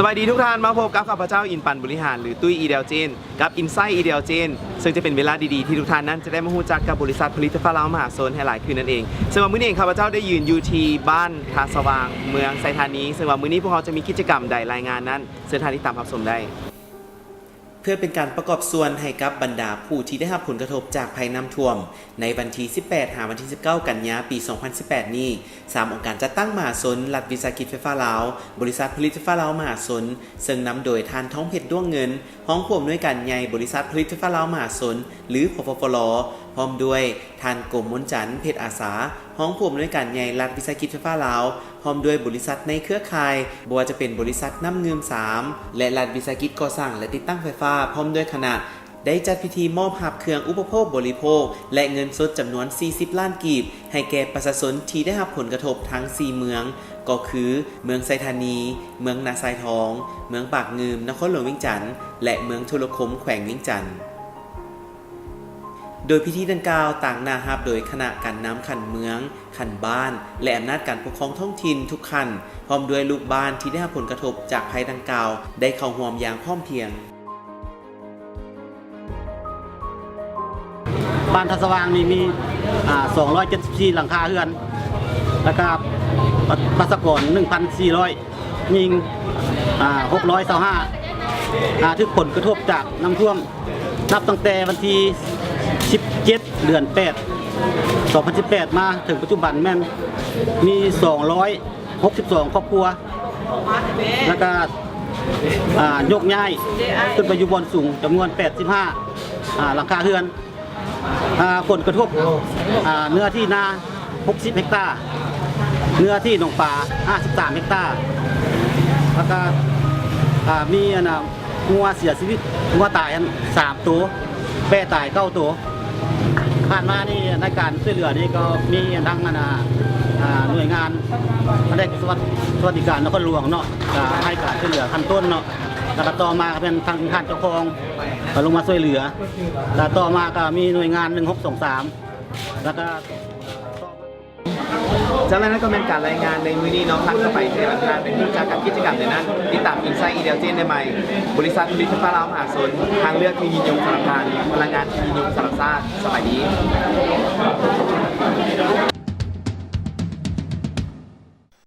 ສະບາຍດີທຸກທ່ານ, ມາພົບກັບຂ້າພະເຈົ້າ ອິນປັນ ບໍລິຫານ ຫຼື ຕຸ້ຍ ອີເດວເຈນ ກັບ Inside ອີເດວເຈນ ເຊິ່ງຈະເປັນເວລາດີໆ ທີ່ທຸກທ່ານນັ້ນຈະໄດ້ມາຮູ້ຈັກກັບບໍລິສັດຜະລິດຕະພັນລາວມະຫາຊົນໃຫ້ຫຼາຍຂຶ້ນນັ້ນເອງ. ເຊິ່ງວ່າມື້ນີ້ເອງ ຂ້າພະເຈົ້າໄດ້ຢືນຢູ່ທີ່ບ້ານທ່າສະຫວ່າງ ເມືອງໄຊທານີ, ເຊິ່ງວ່າມື້ນີ້ພວກເຮົາຈະມີກິດຈະກຳໃດລາຍງານນັ້ນ ເຊີນທ່ານຕິດຕາມຮັບຊົມໄດ້. ເພື່ອເປັນການປະກອບສ່ວນໃຫ້ກັບບັນດາຜູ້ທີ່ໄດ້ຮັບຜົນກະທົບຈາກໄພນ້ຳຖ້ວມ ໃນວັນທີສິບແປດ ຫາວັນທີສິບເກົ້າ ກັນຍາ ປີສອງພັນສິບແປດນີ້, ສາມອົງການຈັດຕັ້ງມະຫາຊົນ, ລັດວິສາຫະກິດໄຟຟ້າລາວ, ບໍລິສັດຜະລິດໄຟຟ້າລາວມະຫາຊົນ ເຊິ່ງນຳໂດຍທ່ານ ທອງເພັດ ດວງເງິນ, ຮອງຜູ້ອຳນວຍການໃຫຍ່ບໍລິສັດຜະລິດໄຟຟ້າລາວມະຫາຊົນ ຫຼື ພຟລ, ພ້ອມດ້ວຍທ່ານ ກົມມົນຈັນ ເພັດອາສາ, ຮອງຜູ້ອຳນວຍການໃຫຍ່ລັດວິສາຫະກິດໄຟຟ້າລາວ, ພ້ອມດ້ວຍບໍລິສັດໃນເຄືອຂ່າຍ, ບໍ່ວ່າຈະເປັນບໍລິສັດນ້ຳງື່ມສາມ ແລະ ລັດວິສາຫະກິດກໍ່ສ້າງ ແລະ ຕິດຕັ້ງໄຟຟ້າ, ພ້ອມດ້ວຍຄະນະ ໄດ້ຈັດພິທີມອບຮັບເຄື່ອງອຸປະໂພກບໍລິໂພກ ແລະ ເງິນສົດຈຳນວນສີ່ສິບລ້ານກີບ ໃຫ້ແກ່ປະຊາຊົນທີ່ໄດ້ຮັບຜົນກະທົບທັງສີ່ເມືອງ ກໍຄື ເມືອງໄຊທານີ, ເມືອງນາຊາຍທອງ, ເມືອງປາກງື່ມ ນະຄອນຫຼວງວຽງຈັນ ແລະ ເມືອງທຸລະຄົມ ແຂວງວຽງຈັນ. ໂດຍພິທີດັ່ງກ່າວ ຕາງໜ້າຮັບໂດຍຄະນະການນຳຂັ້ນເມືອງ, ຂັ້ນບ້ານ ແລະ ອຳນາດການປົກຄອງທ້ອງຖິ່ນທຸກຂັ້ນ, ພ້ອມດ້ວຍລູກບ້ານທີ່ໄດ້ຮັບຜົນກະທົບຈາກໄພດັ່ງກ່າວ ໄດ້ເຂົ້າຮ່ວມຢ່າງພ້ອມພຽງ. ບ້ານທ່າສະຫວ່າງນີ້ມີ ອ່າ ສອງຮ້ອຍເຈັດສິບສີ່ຫຼັງຄາເຮືອນ ແລ້ວກະປະຊາກອນໜຶ່ງພັນສີ່ຮ້ອຍ ຍິງ ອ່າ ຫົກຮ້ອຍຊາວຫ້າ ອ່າ ຖືກຜົນກະທົບຈາກນ້ຳຖ້ວມ ນັບຕັ້ງແຕ່ວັນທີສິບເຈັດ ເດືອນແປດ ສອງພັນສິບແປດ ມາເຖິງປັດຈຸບັນແມ່ນມີສອງຮ້ອຍ ຫົກສິບສອງຄອບຄົວ ແລ້ວກະ ອ່າ ໂຍກຍ້າຍຂຶ້ນໄປຢູ່ບ່ອນສູງຈຳນວນແປດສິບຫ້າ ອ່າ ຫຼັງຄາເຮືອນ. ອ່າ ຜົນກະທົບ ອ່າ ເນື້ອທີ່ນາຫົກສິບເຮັກຕາ, ເນື້ອທີ່ໜອງປາຫ້າສິບສາມເຮັກຕາ ແລ້ວກະ ອ່າ ມີອັນນ່າ ງົວເສຍຊີວິດ, ງົວຕາຍຫັ້ນສາມໂຕ, ແບ້ຕາຍເກົ້າໂຕ. ຜ່ານມານີ້ໃນການຊ່ວຍເຫຼືອນີ້ກໍມີທັງອັນນ່າ ອ່າ ໜ່ວຍງານພະແນກສະຫວັດ ສະຫວັດດີການນະຄອນຫຼວງເນາະ ກໍໃຫ້ການຊ່ວຍເຫຼືອຂັ້ນຕົ້ນເນາະ, ແລ້ວກໍຕໍ່ມາກໍແມ່ນທາງທ່ານເຈົ້າຄອງກໍລົງມາຊ່ວຍເຫຼືອ, ແລ້ວຕໍ່ມາກໍມີໜ່ວຍງານໜຶ່ງຫົກສອງສາມ ແລ້ວກໍ ເຈົ້າ ແລະ ນັ້ນກໍແມ່ນການລາຍງານໃນມື້ນີ້ເນາະ. ທ່ານກໍໄປເທື່ອ ທ່ານໄປຮູ້ຈັກກັບກິດຈະກຳໃນນັ້ນ. ຕິດຕາມ Inside ອີເດວເຈນ ໄດ້ໃໝ່. ບໍລິສັດຜະລິດໄຟຟ້າລາວມະຫາຊົນ, ທາງເລືອກທີ່ຍິນຍົງສຳລັບທ່ານ, ພະລັງງານທີ່ຍິນຍົງສຳລັບຊາດ. ສະບາຍດີ.